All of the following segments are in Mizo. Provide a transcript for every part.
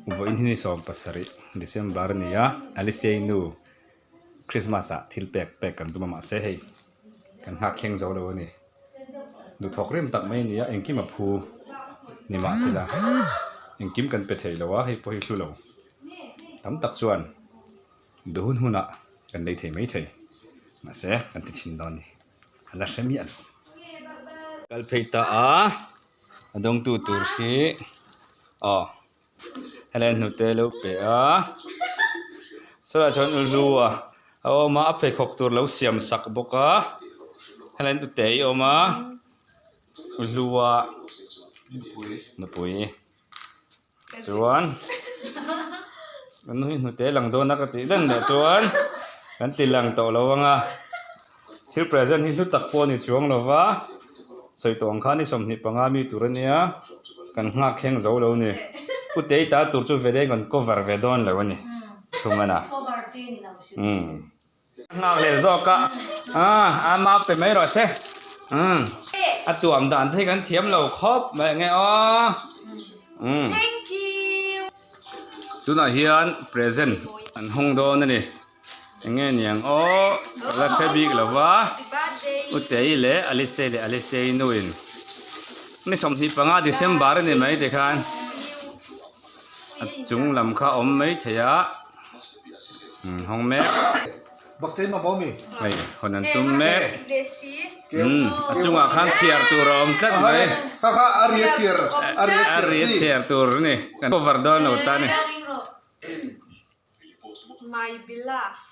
Vawiin hi ni 17 December a ni a, Alicia-i nu Christmas ah thil pek pek kan tum a mahse hei kan nghak thleng zo lo a ni. Duhthawk rem tak mai a ni a, engkim a phu ni mahsela engkim kan pe thei lo a, hei pawh hi hlu lo tam tak chuan duh hun hunah kan lei thei mai thei mahse kan ti chhin dawn a ni. A la hre miah lo. Kal phei ta a, a dawngtu tur hi aw helai hnute lo pe a, sawlai chuan u hlu a a awm a, a pheikhawk tur lo siam sak bawk a, helai hnute hi a awm a, u hlu a nupui. Chuan kan nu hi hnute lang dawn a ka tih reng leh chuan kan ti lang tawh lo ang a, thil present hi hlu tak pawh a ni chuang lo va, sawi tawh ang khan ni 25 mi tur a nia, kan nghak thleng zo lo a ni. Pu Tei ta tur chu ve deuhin kan cover ve dawn lo a ni thung a na. Nghak leh zawk a, ah ama pe mai rawh se, umm a tuam dan te hi kan thiam lo khawp mai ang e aw, umm tunah hian present an hawng dawn a ni, eng nge niang aw ka la hre bik lo va, Utei leh Alisei leh Alisei nuin ni 25 December a ni mai tikhan a chung lam kha a awm mai thei a. Hawng mek. Hei hawn an tum mek. A chungah khan chhiar tur a awm tlat mai. A ri a chhiar tur a ni. Kan cover dawn lo ta a ni. My beloved.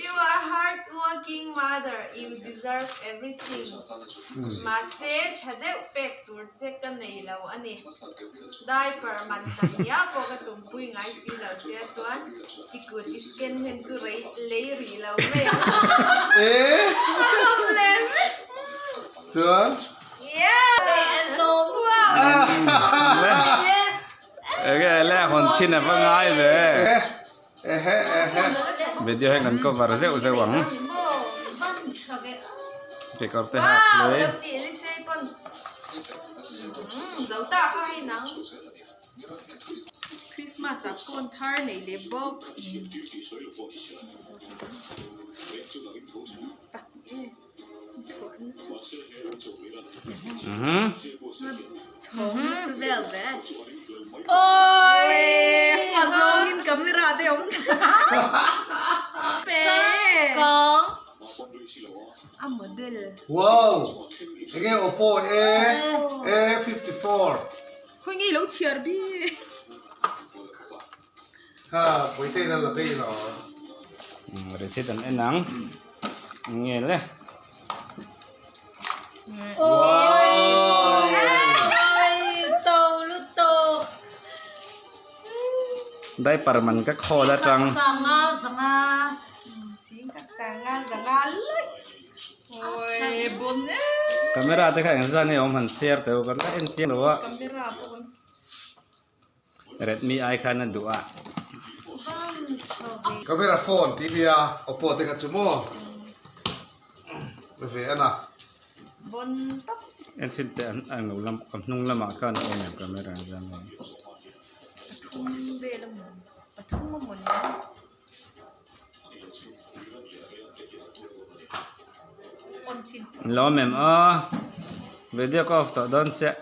You are hardworking mother, you deserve everything. Mahse tha deuh pek tur che ka nei lo a ni. Diaper man tak ngiau pawh ka tumpui ngai si lo che a chuan sikut i scan hen chu rei lei rih lo mai ang. A lawm lem. Chuan. Enge le hawn chhin a va ngai ve. Video hian kan cover zeuh zeuh ang. Kekawr te hak hle. Christmas ah phone thar nei leh bawk. Wow! Enge Oppo A A54. Kha Puitei la la bei lo. Receipt an en ang. Nge le. Diaper man ka khawl atang. Camera te kha engzah nge awm han chhiar teh u kan la en chiang lo a. Redmi ai khan a duh a. Camera phone tih nia Oppo te kha chu maw ve a na. En chhin teh an lo lam ka hnung lamah khan a awm em camera ang zan mai. Lawm em aw video ka off tawh dawn chiah.